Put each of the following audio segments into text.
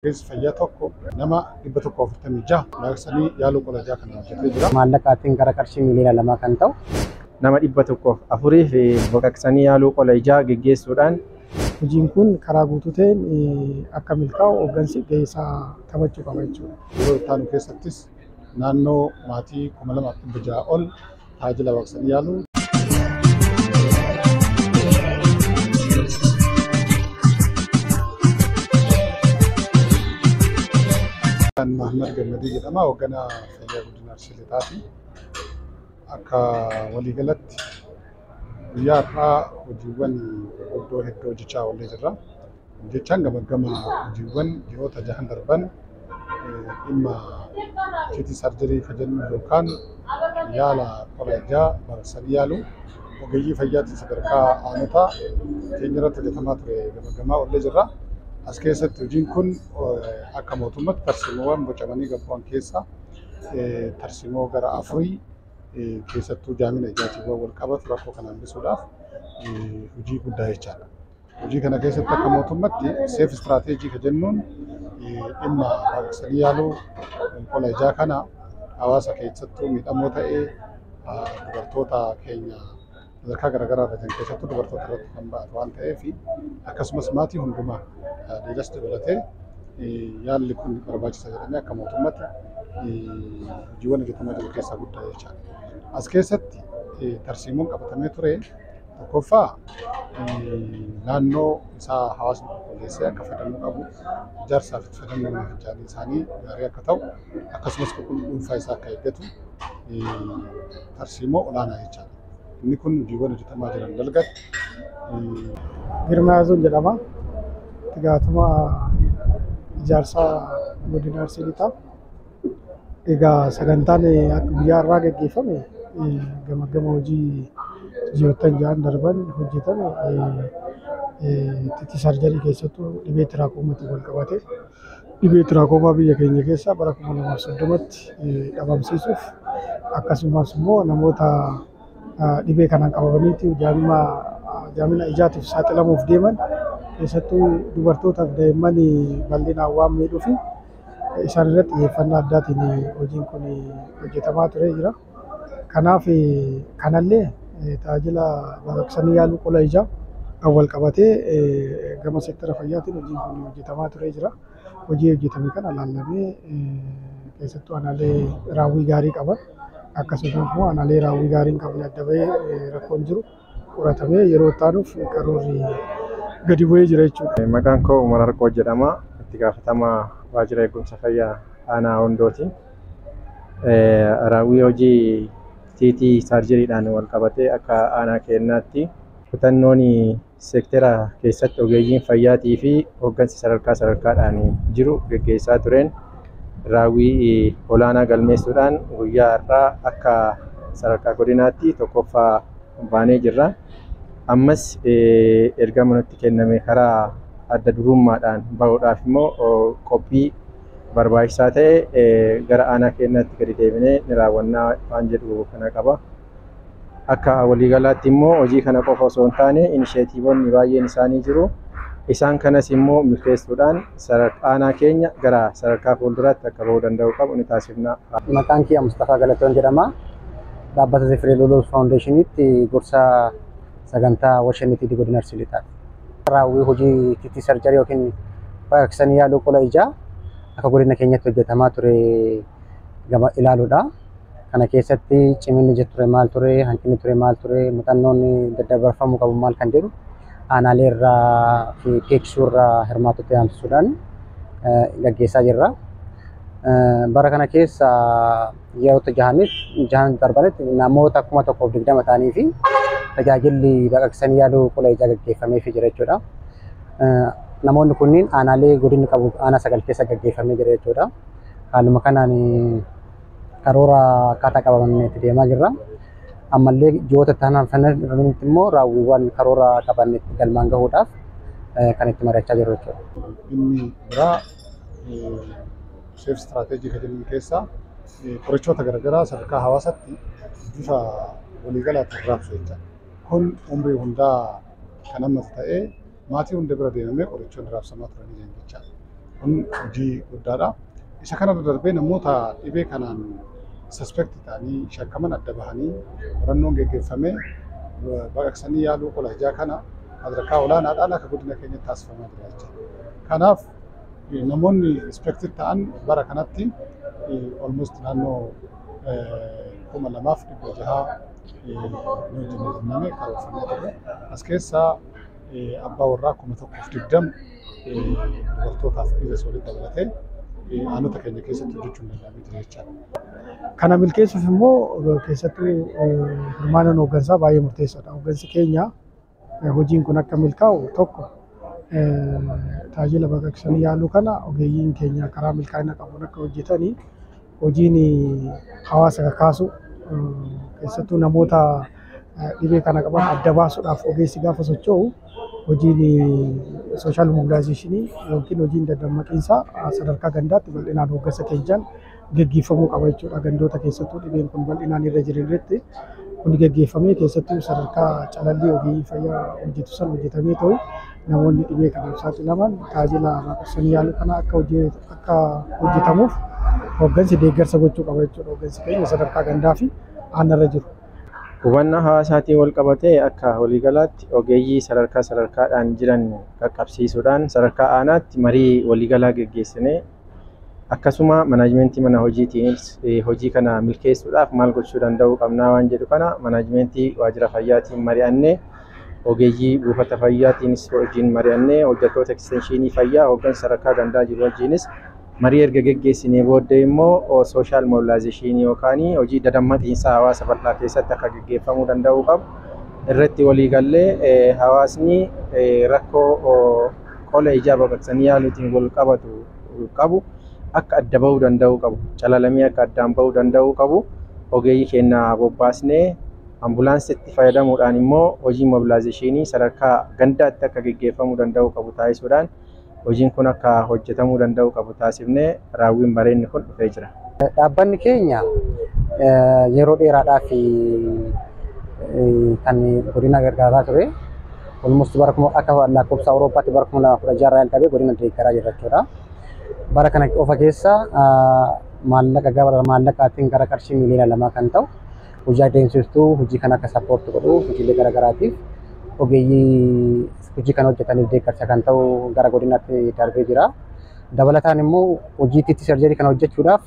Ogeessi fayyaa tokko nama 146 baqaqsanii yaaluu qola ijaa kana hojjetee jira. Maallaqaatiin gara qarshii miiliyoona 2 kan ta'u. Nama 104 fi baqaqsanii yaaluu qola ijaa geggeessuudhaan. Hojiin kun karaa guutuu ta'een akka milkaa'u hooggansi gahee isaa taphachuu qaba jechuudha. Yeroo itti aanu keessattis naannoo maatii 2600 ol tajaajila baqaqsanii yaaluu. Mahammad Gammadii jedhama. Hoogganaa fayyaa godina Arsii Lixaati. Akka waliigalatti guyyaa har'aa hojiiwwan gurguddoo hedduu hojjechaa oollee jirra. Hojjechaan gama hojiiwwan ji'oota jahan darban dhimma TT sarjarii kan jennu yookaan yaala qola ijaa baqaqsanii yaaluu ogeeyyii fayyaatiin sadarkaa aanotaa keenya irratti hojjetamaa ture gamaggamaa oollee jirra. As keessatti hojiin kun akka mootummaatti tarsiimoowwan bocamanii gabbu'an keessaa tarsiimoo gara afurii keessattuu jaamina ijaatiiwwan wal qabatu rakkoo kana hambisuudhaaf hojii guddaa jechaadha. Hojii kana keessatti akka mootummaatti seef istiraateejii kan jennuun dhimma baqaqsanii yaaluu qola ijaa kana hawaasa keessattuu miidhamoo ta'ee dubartoota keenya sadarkaa garaagaraa irra jiran keessattuu dubartoota irratti kan ba'atu waan ta'eef, akkasumas maatii hundumaa dhiiras dabalatee yaalli kun barbaachisa jedhamee akka mootummaatti hojiiwwan hojjetamaa jiru keessaa guddaa jechaadha. As keessatti tarsiimoon qabatamee ture tokkoffaa naannoo isaa hawaasni qulqulleessee akka fayyadamuu qabu, ijaarsaaf itti fayyadamuu mana fincaanii isaanii gaarii akka ta'u, akkasumas qulqullina dhuunfaa isaa akka eeggatu tarsiimoo olaanaa jechaadha. Inni kun hojiiwwan hojjetamaa jiran dalgatti. Girmaa Yaazoo jedhama. Itti gaafatamaa ijaarsaa godina Arsii Lixaa. Egaa sagantaan akka guyyaa har'aa gaggeeffame gamaggama hojii ji'oottan 6 darban hojjetame TT sarjarii keessattuu dhibee tiraakoomaatiin wal qabate, dhibee tiraakomaa biyya keenya keessaa bara 2030tti dhabamsiisuuf, akkasumas immoo namoota dhibee kanaan qabamaniiti jaamina ijaatiif saaxilamuuf deeman, keessattuu dubartootaaf daa'imman bal'inaan waan miidhuuf, isaan irratti xiyyeeffannaa addaatiin hojiin kun hojjetamaa turee jira. Kanaaf kanallee tajaajila baqaqsanii yaaluu qola ijaa kan wal qabatee gama seektara fayyaatiin hojiin kun hojjetamaa turee jira. Hojii hojjetame kana ilaallamee keessattuu aanaalee raawwii gaarii qaban, akkasumas immoo aanaalee raawwii gaarii hin qabne adda bahee rakkoon jiru qoratamee yeroo itti aanuuf karoorri gadi bu'ee jira jechuudha. Maqaan koo Umar Arqoo jedhama. Itti gaafatamaa waajjira eegumsa fayyaa aanaa Hondooti. Raawwii hojii TT saarjeriidhaan wal qabatee akka aanaa keenyaatti kutannoon seektera keessatti ogeeyyiin fayyaatii fi hooggansi sadarkaa sadarkaadhaan jiru geggeessaa tureen raawwii olaanaa galmeessuudhaan guyyaa har'aa akka sadarkaa godinaatti tokkoffaa baanee jirra. Ammas ergama nutti kenname karaa adda durummaadhaan bahuudhaaf immoo qophii barbaachisaa ta'e gara aanaa keenyaatti gadi deebinee ni raawwannaa waan jedhu kana qaba. Akka waliigalaatti immoo hojii kana qofa osoo hin taane inisheetiivonni baay'een isaanii jiru. Isaan kanas immoo milkeessuudhaan aanaa keenya gara sadarkaa fuulduraatti akka bahuu danda'u qabu ni taasifna. Maqaan kiyya Mustafaa Galatoon jedhama. Dhaabbata Zifiree Loloos Faawundeeshiniitti gorsa sagantaa Washaniitii godina Arsii Lixaati. Raawwii hojii TT sarjarii yookiin baqaqsanii yaaluu qola ijaa akka godina keenyatti hojjetamaa ture gama ilaaluudha. Kana keessatti ciminni ture maal ture, hanqinni ture maal ture, muuxannoon daddabarfamuu qabu maal kan jedhu aanaalee irraa fi peeksuu irraa hirmaattota yaamsisuudhaan gaggeessaa jirra. Bara kana keessa yeroo jahan darbanitti namoota 1020 ta'anii fi tajaajilli baqaqsanii yaaluu qola ijaa gaggeeffameefii jira jechuudha. Namoonni kunniin aanaalee godinni qabu aanaa 9 keessa gaggeeffamee jira jechuudha. Haaluma kanaan karoora akkaataa qabamanii itti deemaa jirra. Ammallee ji'oota itti aanan immoo raawwiiwwan karoora qabanne itti galmaan gahuudhaaf kan itti mari'achaa jirru jechuudha. Inni biraa seef istiraateejii kan jennu keessaa qorichoota garaagaraa sadarkaa hawaasaatti bifa waliigalaatiin raabsu jechaadha. Kun umrii hundaa kan hammatu ta'ee maatii hunda bira deemamee qorichoonni raabsamaa turanii jiran jechaadha. Kun hojii guddaadha. Isa kanarra darbee namoota dhibee kanaan suspect ta'anii shakkaman adda bahanii qorannoon geggeeffamee baqaqsanii yaaluu qola ijaa kana sadarkaa olaanaadhaan akka godina keenyatti taasifamaa jira jechuudha. Kanaaf namoonni suspect ta'an bara kanatti almost naannoo 2600 ni hojjenname karoorfamee ture. As keessaa abbaa warraa 1020 dubartootaaf dhiiras walitti dabalatee aanota keenya keessatti hojjechuun danda'amee jira jechaadha. Kana milkeessuuf immoo keessattuu hirmaannaan hooggansaa baay'ee murteessaadha. Hooggansi keenya hojiin kun akka milkaa'u tokko tajaajila baqaqsanii yaaluu kana ogeeyyiin keenya karaa milkaa'ina qabuun akka hojjetanii hojiin hawaasa kakaasu keessattuu namoota dhibee kana qaban adda baasuudhaaf ogeessi gaafa socho'u hojiin social mobilization yookiin hojiin dadammaqiinsaa sadarkaa gandaatti bal'inaan hooggansa keenyaan geggeeffamuu qaba jechuudha. Gandoota keessattuu dhibeen kun bal'inaan irra jiran irratti kun geggeeffamee keessattuu sadarkaa calallii ogeeyyii fayyaa hojjetu san hojjetamee ta'u namoonni dhibee kanaaf saaxilaman tajaajila baqaqsanii yaaluu kana akka hojjetamuuf hooggansi deeggarsa gochuu qaba jechuudha. Hooggansi keenya sadarkaa gandaa fi aanarra jiru. Hubannaa hawaasaatiin wal qabatee akka waliigalaatti ogeeyyii sadarkaa sadarkaadhaan jiran qaqqabsiisuudhaan sadarkaa aanaatti marii waliigalaa geggeessinee akkasuma manaajimentii mana hojiitiinis hojii kana milkeessuudhaaf maal gochuu danda'uu qabnaa waan jedhu kana manaajimentii waajjira fayyaatiin mari'annee ogeeyyii buufata fayyaatiinis hojiin mari'annee hojjettoota ekstenshinii fayyaa hooggansa sadarkaa gandaa jiru wajjinis marii erga geggeessinee booddee immoo social mobilization yookaan hojii dadammaqiinsaa hawaasa bal'aa keessatti akka geggeeffamuu danda'uu qabu irratti waliigallee hawaasni rakkoo qola ijaa baqaqsanii yaaluutiin wal qabatu qabu akka adda bahuu danda'uu qabu calalamee akka addaan bahuu danda'uu qabu ogeeyyii keenya bobbaasnee ambulaansitti fayyadamuudhaan immoo hojii mobilization sadarkaa gandaatti akka geggeeffamuu danda'uu qabu taasisuudhaan hojiin kun akka hojjetamuu danda'u qabu taasifnee raawwiin bareenni kun dhufee jira. Dhaabbanni keenya yeroo dheeraadhaaf kan godina gargaaraa ture. Almost bara akka lakkoofsa Awurooppaatti bara 2016 irraa jalqabee godina deeggaraa jira jechuudha. Bara kana qofa keessa maallaqa gara maallaqaatiin gara qarshii 2 miliyoona kan ta'u hojii adeemsiftuu hojii kana akka support godhu hojiilee garaagaraatiif ogeeyyii hojii kana hojjetaniif deeggarsa kan ta'u gara godinaatti darbee jira. Dabalataan immoo hojii TT surgery kana hojjechuudhaaf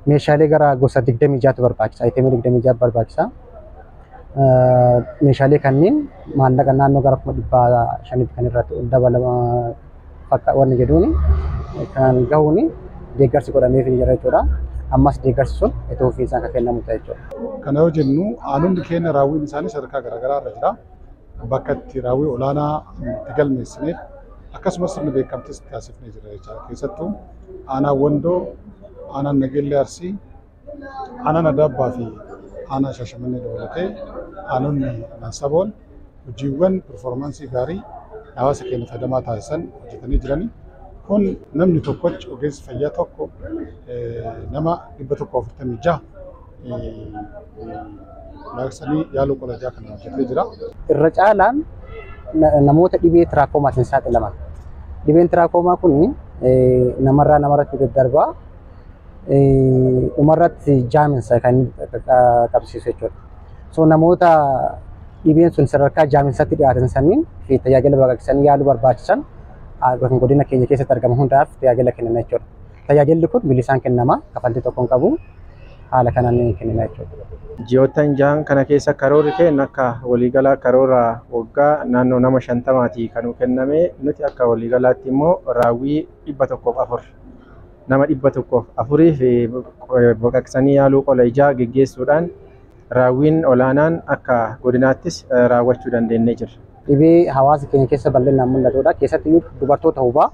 meeshaalee gara gosa 26tu barbaachisa. Item 26 barbaachisa. Meeshaalee kanneen maallaqa naannoo gara 500,000tti kan irratti dabalama wanni jedhuuni kan gahuuni deeggarsi godhameef jira jechuudha. Ammas deeggarsi sun itti fufiinsaan kan kennamu ta'a jechuudha. Kana yoo jennu aanonni keenya raawwiin isaanii sadarkaa garaagaraa irra jira. Bakka itti raawwii olaanaa itti galmeessineef akkasumas sirni beekamtis taasifnee jira jechuudha. Keessattuu aanaan Wandoo, aanaan Nageellee Arsii, aanaan Adaabbaa fi aanaa Shaashamannee dabalatee aanonni Saboon hojiiwwan performance gaarii hawaasa keenya fayyadamaa taasisan hojjetanii jirani. Kun namni tokkochi ogeessi fayyaa tokko nama 146 baqaqsanii yaaluu qola ijaa kana hojjetee jira. Irra caalaan namoota dhibee tiraakoomaatiin saaxilaman. Dhibeen tiraakoomaa kun namarraa namarratti daddarbaa dhumarratti jaaminsa kan qabsiisu jechuudha. So namoota dhibeen sun sadarkaa jaaminsatti dhiyaatan saniin fi tajaajila baqaqsanii yaaluu barbaachisan godina keenya keessatti argamu hundaaf tajaajila kennina jechuudha. Tajaajilli kun bilisaan kennama, kafaltii tokko hin qabu, haala kanaan kennina jechuudha. Ji'oottan jahan kana keessa karoorri keenya akka waliigalaa karoora waggaa naannoo nama 50ti kan kenname nuti akka waliigalaatti immoo raawwii 104 nama 104f baqaqsanii yaaluu qola ijaa geggeessuudhaan raawwiin olaanaan akka godinaattis raawwachuu dandeenyee jirra. Dhibee hawaasa keenya keessa bal'inaan mul'atudha. Keessattiyyuu dubartoota hubaa.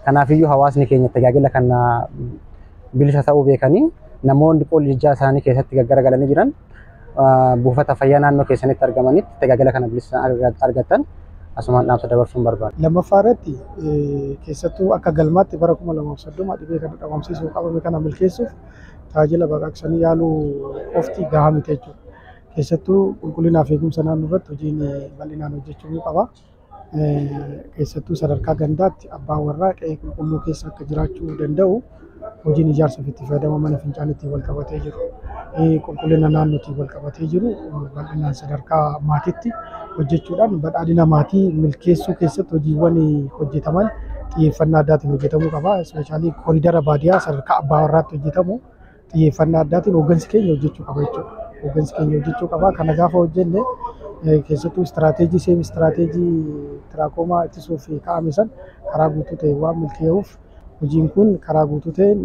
Kanaafiyyuu hawaasni keenya tajaajila kana bilisa ta'uu beekanii namoonni qolli ijaa isaanii keessatti gaggaragalanii jiran buufata fayyaa naannoo keessanitti argamanitti tajaajila kana bilisaan argatan asumaan dhaamsa dabarsuun barbaada. Lammaffaa irratti keessattuu akka galmaatti bara 2030 dhibee kana dhabamsiisuu qabame kana milkeessuuf tajaajila baqaqsanii yaaluu qofti gahaa miti jechuudha. Keessattuu qulqullinaa fi eegumsa naannoo irratti hojiin bal'inaan hojjechuu qaba. Keessattuu sadarkaa gandaatti abbaan warraa qe'ee qulqulluu keessa akka jiraachuu danda'u hojiin ijaarsa fi itti fayyadama mana fincaaniitiin wal qabatee jiru, qulqullina naannootiin wal qabatee jiru bal'inaan sadarkaa maatiitti hojjechuudhaan badhaadhina maatii milkeessuu keessatti hojiiwwan hojjetaman xiyyeeffannaa addaatiin hojjetamuu qaba. Ispeeshaalii koridara baadiyyaa sadarkaa abbaa warraatti hojjetamu xiyyeeffannaa addaatiin hooggansi keenya hojjechuu qaba jechuudha. Hooggansi keenya hojjechuu qaba. Kana gaafa hojjenne keessattuu istiraateejii seem istiraateejii tiraakomaa ittisuuf kaa'ame san karaa guutuu ta'e waan milkaa'uuf hojiin kun karaa guutuu ta'een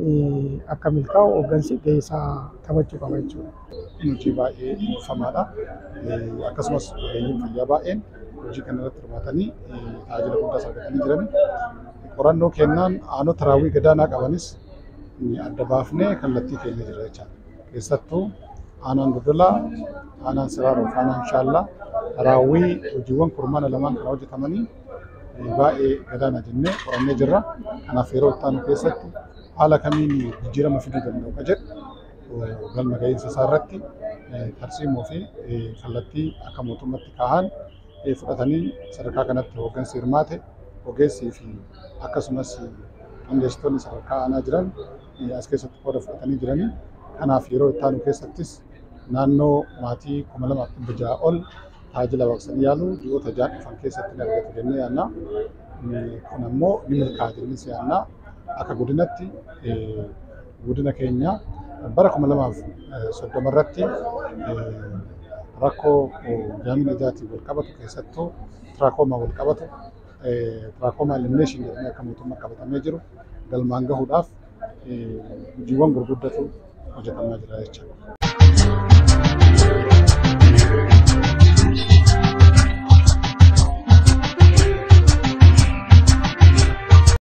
akka milkaa'u hooggansi gahee isaa taphachuu qaba jechuudha. Hojii baay'ee eebbifamaadha. Akkasumas ogeeyyiin fayyaa baay'een hojii kana irratti hirmaatanii tajaajila guddaas argatanii jiran. Qorannoo kennaan aanota raawwii gadaanaa qabanis adda baafnee kallattii kennee jira jechaadha. Keessattuu aanaan Dodolaa, aanaan Siraaroo fi aanaan Shaallaa raawwii hojiiwwan kurmaana lamaan kana hojjetamanii baay'ee gadaanaa jennee qorannee jirra. Kanaaf yeroo itti aanu keessatti haala kamiin jijjiirama fiduu danda'u ka jedhu galma gahiinsa isaa irratti tarsiimoo fi kallattii akka mootummaatti kaahan fudhatanii sadarkaa kanatti hooggansi hirmaate ogeessii fi akkasumas qindeessitoonni sadarkaa aanaa jiran as keessatti qooda fudhatanii jiranii. Kanaaf yeroo itti aanu keessattis naannoo maatii 2600 ol tajaajila baqaqsanii yaaluu ji'oota 6 dhufan keessatti ni argatu jennee yaadna. Kun ammoo ni milkaa'a jennees yaadna. Akka godinatti godina keenya bara 2030 irratti rakkoo jaamina ijaatiin wal qabatu keessattuu tiraakomaa wal qabatu tiraakomaa elimination jedhamee akka mootummaa qabatamee jiru galmaan gahuudhaaf hojiiwwan gurguddatu hojjetamaa jira jechuudha.